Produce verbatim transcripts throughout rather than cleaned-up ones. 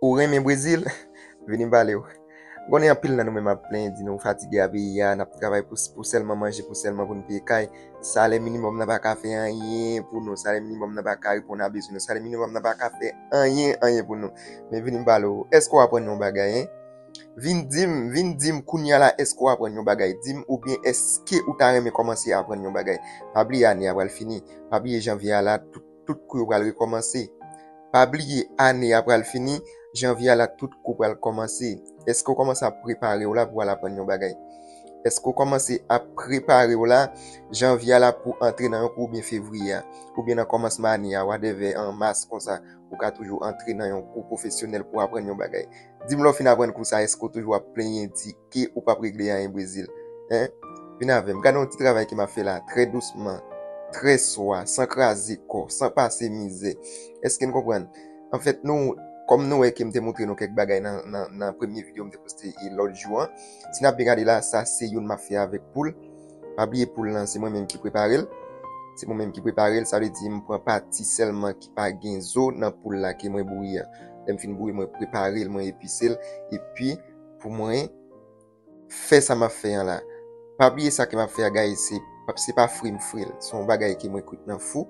Ou renmen Brezil? Vini m pale w. M konnen anpil nan nou menm ap plenyen, di nou fatige a peyi a, n ap travay pou, pou sèlman manje, pou sèlman pou n peye kay. Salè minimòm nan pa ka fè anyen pou nou, salè minimòm nan pa ka reponn a bezwen nou, salè minimòm nan pa ka fè anyen, anyen pou nou. Men vini m pale w, èske w aprann yon bagay, en? Vin di m, vin di m kounye a la, èske w aprann yon bagay? Di m, oubyen èske ou ta renmen kòmanse aprann yon bagay? Pa bliye ane a pral fini, pa bliye janvye a la, tout, tout kou yo pral rekòmanse. Pa bliye ane a pral fini, janvye a la tout kou pral kòmanse. Èske w kòmanse ap prepare w la pou w al aprann yon bagay? Èske w kòmanse ap prepare w la, janvye a la pou antre nan yon kou oubyen fevriye a, oubyen nan kòmansman ane a, whatever, an mas konsa, ou ka toujou antre nan yon kou pwofesyonèl pou w aprann yon bagay? Di m lè w fin aprann kou sa, èske w toujou ap plenyen di ke ou p ap regle anyen Brezil? Hein? Vin avè m. Gade yon ti travay ke m ap fè la, trè dousman, trè swa, san kraze kò, san pase mizè. Èske n konprann? Anfèt, nou, kòm nou wè ke m te montre nou kèk bagay nan, nan, nan premye videyo m te poste, e, lòt jou an, si n ap byen gade la, sa se youn m ap fè avèk poul. Pa bliye poul lan, se mwen menm ki prepare l. Se mwen menm ki prepare l, sa vle di m pran pati sèlman ki pa gen zo nan poul la ke mwen bouyi a. Lè m fin bouyi, mwen prepare l, mwen epise l, epi pou mwen fè sa m ap fè an la. Pa bliye sa ke m ap fè a, guys, se, se pa fri m fri l. Se yon bagay ke mwen kwit nan fou.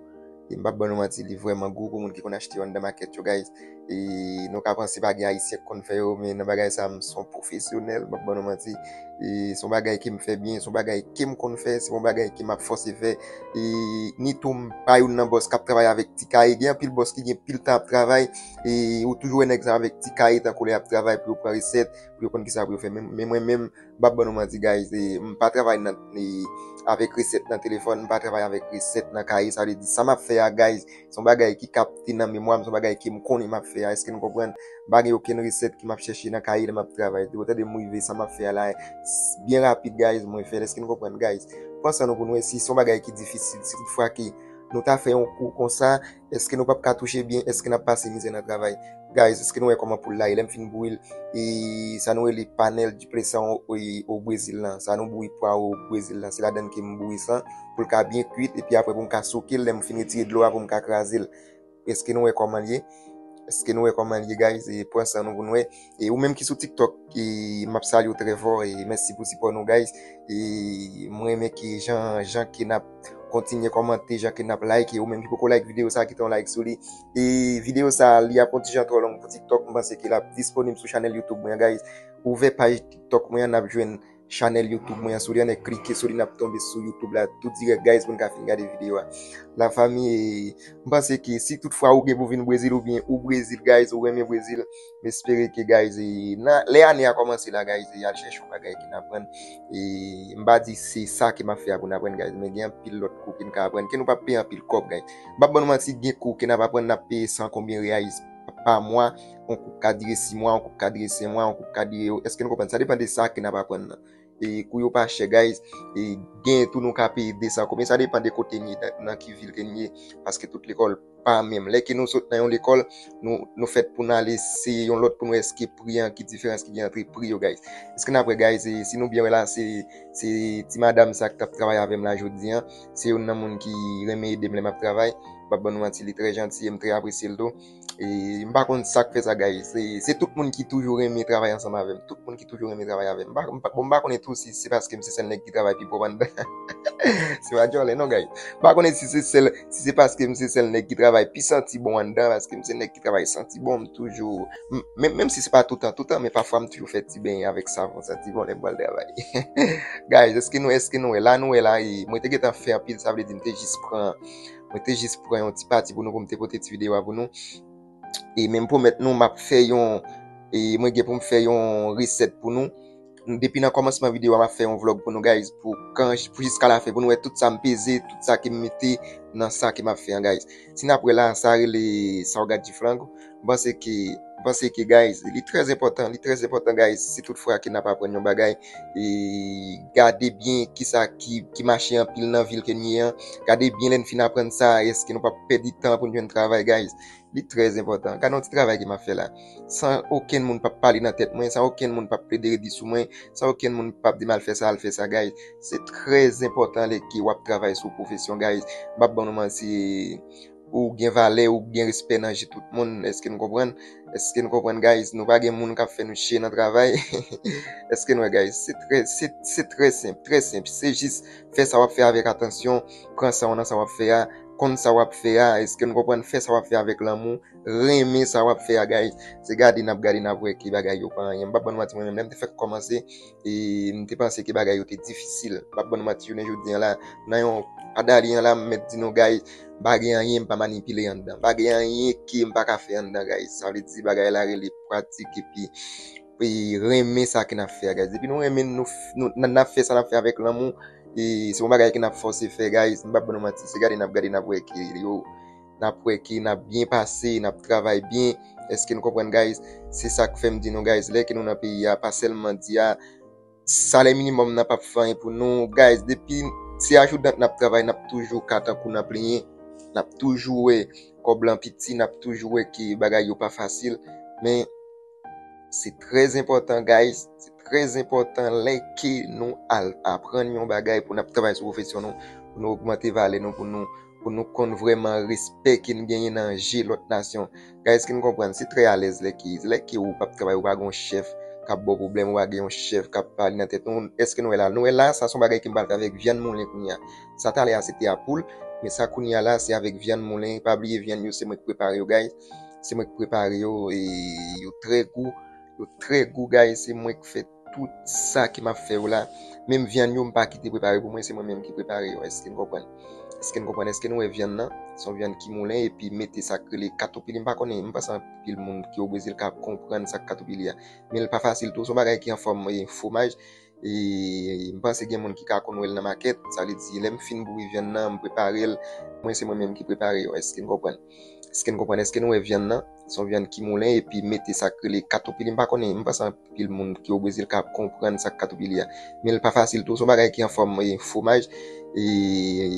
E m p ap ban nou manti, li vrèman gou pou moun ki konn achte yo anndan makèt yo, guys. E nou ka panse pa gen Ayisyen k konn fè yo, men nan bagay sa, m se yon pwofesyonèl, m p ap ban nou manti. E se yon bagay ke m fè byen, se yon bagay ke m konn fè, se yon bagay ke m ap fòse fè. E ni tou m pa youn nan bòs k ap travay avèk ti kaye. Gen anpil bòs ki gen pil tan ap travay, e ou toujou wè nèg sa avèk ti kaye tankou lè y ap travay pou yo pran resèt, pou yo konn kisa pou yo fè. Men, men mwen menm, m p ap ban nou manti, guys, e, m pa travay nan, e, avèk resèt nan telefòn, m pa travay avèk resèt nan kaye, sa vle di sa m ap fè a, guys, se yon bagay ki kapte nan memwa m, se yon bagay ke m konnen m ap fè a, èske nou konprann? M pa gen okenn resèt ke m ap chèche nan kaye lè m ap travay. Depi w tande m rive, sa m ap fè a la, s-, byen rapid, guys, mwen fè l, èske nou konprann, guys? Pran san nou pou nou wè si se yon bagay ki difisil, si toutfwa ke nou ta fè yon kou konsa, èske nou p ap ka touche byen? Èske n ap pase mizè nan travay? Guys, èske nou wè kòman poul la ye? Lè m fin bouyi l, e sa nou rele panel de pressão o, o, o Brezil lan. Sa nou bouyi pwawo Brezil lan. Se ladan l ke m bouyi sa, pou l ka byen kwit, epi apre pou m ka souke l, lè m fin retire dlo a pou m ka kraze l. Èske nou wè kòman l ye? Èske nou wè kòman l ye, guys? E pran san nou pou nou wè. E ou menm ki sou TikTok, e m ap salye w trè fò, e mèsi pou sipò nou, guys. E mwen renmen ke jan, jan ke n ap kontinye kòmante, jan ke n ap like, ou menm ki poko like videyo sa, kite yon like sou li. E videyo sa, li ap yon ti jan twò long pou TikTok, m panse ke l ap disponib sou chanèl YouTube mwen, guys. Ouvè paj TikTok mwen an, n ap jwenn chanèl YouTube mwen an sou li, ann klike sou li, n ap tonbe sou YouTube la tou dirèk, guys, pou n ka fin gade videyo a. Lafanmi, e, m panse ke si toutfwa ou gen pou vin Brezil, oubyen ou Brezil, guys, ou renmen Brezil, m espere ke, guys, e, nan, lè ane a kòmanse la, guys, e, al chèche yon bagay ke n aprann. E, m pa di se sa ke m ap fè a pou n aprann, guys, men gen anpil lòt kou ke n ka aprann, ke nou p ap peye anpil kòb, guys. M p ap ban nou manti, gen kou ke n ap aprann, n ap peye san konbyen reais pa mwa, yon kou ka dire sis mwa, yon kou ka dire senk mwa, yon kou ka dire, èske nou konprann? Sa depann de sa ke n ap aprann nan. E kou yo pa chè, guys. E gen tou nou ka peye de san konbyen, sa depann de kote n ye, nan, nan ki vil ke n ye, paske tout lekòl pa menm. Lè ke nou sot nan yon lekòl, nou, nou fèt pou n ale, se yon lòt pou nou wè èske pri an, ki diferans ki gen ant pri yo, guys. Èske n ap wè, guys, e, si nou byen wè la, se, se ti madanm sa k t ap travay avè m la jodi an, se youn nan moun ki renmen ede m lè m ap travay. M p ap ban nou manti, li trè janti e m trè apresye l tou. E m pa konn sa k fè sa, guys. Se, se tout moun ki toujou renmen travay ansanm avè m. Tout moun ki toujou renmen travay avè m. M pa, m pa, bon, m pa konnen tou si se paske m se sèl nèg ki travay pi pwòp anndan. Se pa djòlè non, guys. M pa konnen si se sèl, si se paske m se sèl nèg ki travay pi santi bon anndan, paske m se nèg ki travay santi bon, m toujou, m, menm, menm si se pa toutan, toutan, men pafwa m toujou fè ti benyen avèk savon, santi bon lè m pral travay. Guys, èske nou, èske nou wè? La nou wè la, e mwen te gentan fè anpil, sa vle di m te jis pran, mwen te jis pran yon ti pati pou nou, pou m te pote ti videyo a pou nou. E men m pwomèt nou, m ap fè yon, e mwen gen pou m fè yon resèt pou nou. Depi nan kòmansman videyo a, m ap fè yon vlòg pou nou, guys, pou kan, pou jiska lafen, pou nou wè tout sa m peze, tout sa ke m mete nan sa ke m ap fè an, guys. Si n ap wè la, sa rele sa w gad di flank. M panse ke, m panse ke, guys, li trè enpòtan, li trè enpòtan, guys, si tout fwa ke n ap aprann yon bagay, e gade byen kisa ki, ki mache anpil nan vil ke n ye an. Gade byen lè n fin aprann sa, èske nou p ap pèdi tan pou n jwenn travay, guys? Li trè enpòtan. Gade yon ti travay ke m ap fè la. San okenn moun p ap pale nan tèt mwen, san okenn moun p ap plede redi sou mwen, san okenn moun p ap di m al fè sa, al fè sa, guys. Se trè enpòtan lè ke w ap travay sou pwofesyon, guys. M p ap ban nou manti, ou gen valè, ou gen respè nan je tout moun. Èske nou konprann? Èske nou konprann, guys? Nou pa gen moun k ap fè nou chye nan travay. Èske nou wè, guys? Se trè, se, se trè senp, trè senp. Se jis fè sa w ap fè avèk atansyon, pran san w nan sa w ap fè a, konn sa w ap fè a. Èske nou konprann? Fè sa w ap fè avèk lanmou, renmen sa w ap fè a, guys. Se gade n ap gade n ap wè ke bagay yo pa anyen. M p ap ban nou manti, mwen menm, lè m te fèk kòmanse, e m te panse ke bagay yo te difisil. M p ap ban nou manti, jounen jodi a la, nan yon padali a la, m mèt di nou, guys, m pa gen anyen m pa manipile anndan. M pa gen anyen ke m pa ka fè anndan, guys. Sa vle di bagay la rele pratik epi, epi renmen sa ke n ap fè a, guys. Depi nou renmen, nou, nou, n, n ap fè sa n ap fè avèk lanmou, e se yon bagay ke n ap fòse fè, guys. M p ap ban nou manti, se gade n ap gade n ap wè ke yo, n ap wè ke n ap byen pase, n ap travay byen. Èske nou konprann, guys? Se sa k fè m di nou, guys, lè ke nou nan peyi a, pa sèlman di a, salè minimòm nan p ap fè anyen pou nou, guys. Depi se ajoudant n ap travay, n ap toujou ka tankou nan plenyen, n ap toujou wè kòb lan piti, n ap toujou wè ke bagay yo pa fasil. Men se trè enpòtan, guys, se trè enpòtan lè ke nou al aprann yon bagay pou n ap travay sou pwofesyon nou, pou nou ogmante valè nou, pou nou, pou nou konn vrèman respè ke n genyen nan je lòt nasyon. Guys, èske n konprann? Se trè alèz lè ke, lè ke ou p ap travay, ou pa gen yon chèf k ap ba w pwoblèm, ou pa gen yon chèf k ap pale nan tèt nou. Èske nou wè la? Nou wè la, sa se yon bagay ke m pral fè avèk vyann moulen kounye a. Sa talè a se te a poul, men sa kounye a la, se avèk vyann moulen. Pa bliye vyann yo, se mwen k prepare yo, guys. Se mwen k prepare yo, e yo trè gou. Yo trè gou, guys. Se mwen k fè tout sa ke m ap fè yo la. Menm vyann yo, m pa kite prepare pou mwen, se mwen menm ki prepare yo. Èske n konprann? Èske n konprann? Èske nou wè vyann nan? Se yon vyann ki moulen, epi mete sa k rele katoupili. M pa konnen, m panse anpil moun ki o Brezil ka konprann sa k katoupili a. Men l pa fasil tou, se yon bagay ki an fòm, e, fwomaj. E m panse gen moun ki ka konn wè l nan makèt. Sa vle di, lè m fin bouyi vyann nan, m prepare l. Mwen, se mwen menm ki prepare yo. Èske n konprann? Èske n konprann? Èske nou wè vyann nan? Se yon vyann ki moulen, epi mete sa k rele katoupili. M pa konnen, m panse anpil moun ki o Brezil ka konprann sa k katoupili a. Men l pa fasil tou, se yon bagay ki an fòm, e, fwomaj. E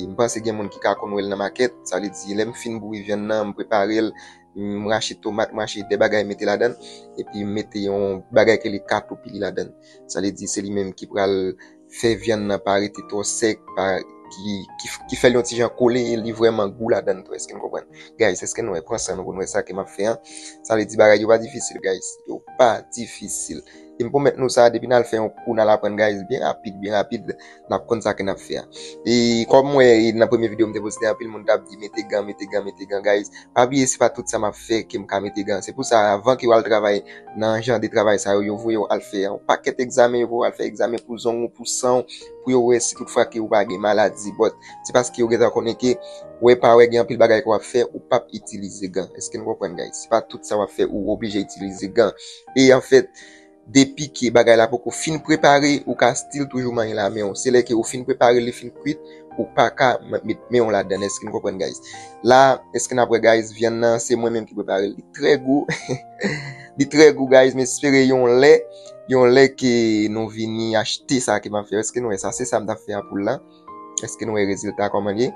m panse gen moun ki ka konn wè l nan makèt. Sa vle di, lè m fin bouyi vyann nan, m prepare l, m rache tomat, m rache de bagay, mete ladan l, epi m mete yon bagay ke li katoupili ladan l. Sa vle di, se li menm ki pral fè vyann nan pa rete twò sèk, pa, ki, ki, ki fè l yon ti jan kole, e li vrèman gou ladan l tou. Èske n konprann? Guys, èske nou wè? Pran san nou pou nou wè sa ke m ap fè an. Sa vle di, bagay yo pa difisil, guys. Yo pa difisil. E m pwomèt nou sa, depi n al fè yon kou, n al aprann, guys, byen rapid, byen rapid, n ap konn sa ke n ap fè a. E kòm m wè, e nan premye videyo m te poste, anpil moun t ap di, mete gan, mete gan, mete gan, guys. Pa bliye, se pa tout sa m ap fè ke m ka mete gan. Se pou sa, avan ke w al travay nan jan de travay sa yo, yo voye w al fè yon pakèt egzamen, yo voye w al fè egzamen pou zong ou, pou san w, pou yo wè si toutfwa ke ou pa gen maladi. But se paske yo gentan konnen ke, wè pa wè, gen anpil bagay ke w ap fè, ou p ap itilize gan. Èske n konprann, guys? Se pa tout sa w ap fè, ou oblije itilize gan. E anfèt, depi ke bagay la poko fin prepare, ou ka still toujou manyen la men w. Se lè ke ou fin prepare, li fin kwit, ou pa ka m-, met men w ladan l. Èske n konprann, guys? La, èske n ap wè, guys, vyann nan, se mwen menm ki prepare l. Li trè gou. Li trè gou, guys, m espere yon lè, yon lè ke nou vini achte sa ke m ap fè. Èske nou wè sa? Se sa m t ap fè a poul la. Èske nou wè rezilta kòman l ye?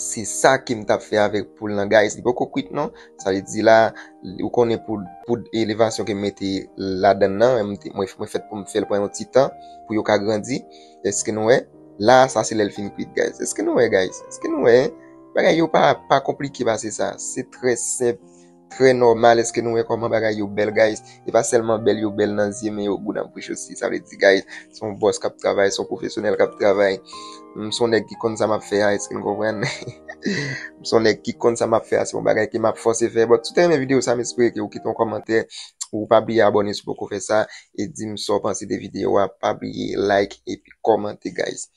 Se sa ke m t ap fè avèk poul lan, guys. Li poko kwit, non. Sa vle di la, ou konnen poud, poud elevasyon ke m mete ladan l nan, mwen, mwen fèt pou m fè l pran yon ti tan pou yo ka grandi. Èske nou wè? La, sa se lè l fin kwit, guys. Èske nou wè, guys? Èske nou wè? Bagay yo pa, pa konplike pase sa. Se trè senp, trè nòmal. Èske nou wè kòman bagay yo bèl, guys? E pa sèlman bèl, yo bèl nan zye, men yo gou nan bouch osi. Sa vle di, guys, se yon bòs k ap travay, se yon pwofesyonèl k ap travay. M se yon nèg ki konn sa m ap fè a, èske n konprann? M se yon nèg ki konn sa m ap fè a, se yon bagay ke m ap fòse fè. But si w te renmen videyo sa, m espere ke ou kite yon kòmantè, ou pa bliye abòne si w poko fè sa, e di m sa w panse de videyo a. Pa bliye like epi kòmante, guys.